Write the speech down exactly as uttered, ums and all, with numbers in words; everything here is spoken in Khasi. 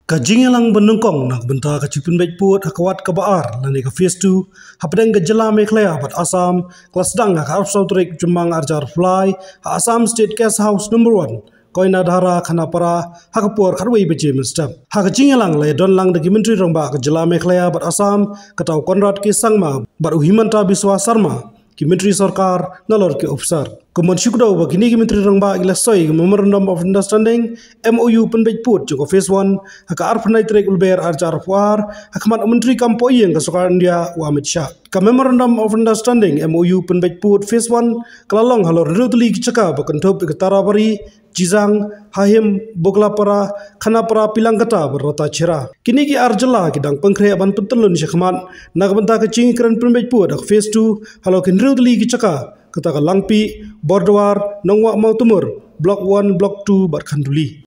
Ka jingïalang banyngkong na ka bynta ka jingpynbeit pud ha ka wat kaba ar lane ka phase two hapdeng ka jylla Meghalaya bad Assam ka la sdang ha ka arphew saw tarik Jymmang arhajar arphew lai ha Assam State Guest House number one, Koinadhara, Khanapara, ha ka por khatwei baje mynstep. Ha ka jingïalang la ïadon lang da ki Myntri Rangbah ka jylla Meghalaya bad Assam, ka Daw Conrad K Sangma bad u Himanta Biswa Sarma, ki Myntri Sorkar nalor ki ophisar. Kumno shu kdew ba kine ki Myntri Rangbah ki la soi ka Memorandum of Understanding, M O U, pynbeit pud jong ka phase one ha ka arphew khyndai tarik u Lber arhajar arphew ar ha khmat u Myntri Kam Pohïing ka Sorkar India u Amit Shah. Ka Memorandum of Understanding, M O U, pynbeit pud phase one ka la long halor hynriew tylli ki jaka ba kynthup ïa ka Tarabari, Jijang, Hahim, Boglapara, Khanapara, Pilangkata bad Ratacherra. Kine ki ar jylla ki dang pynkhreh ban pyntyllun sha khmat na ka bynta ka jingkren pynbeit pud ha ka phase two halor ki hynriew tylli ki jaka, kata ka Langpih, Bordwar, Nongwah Mawtamur, Block one, Block two bad Khanduli.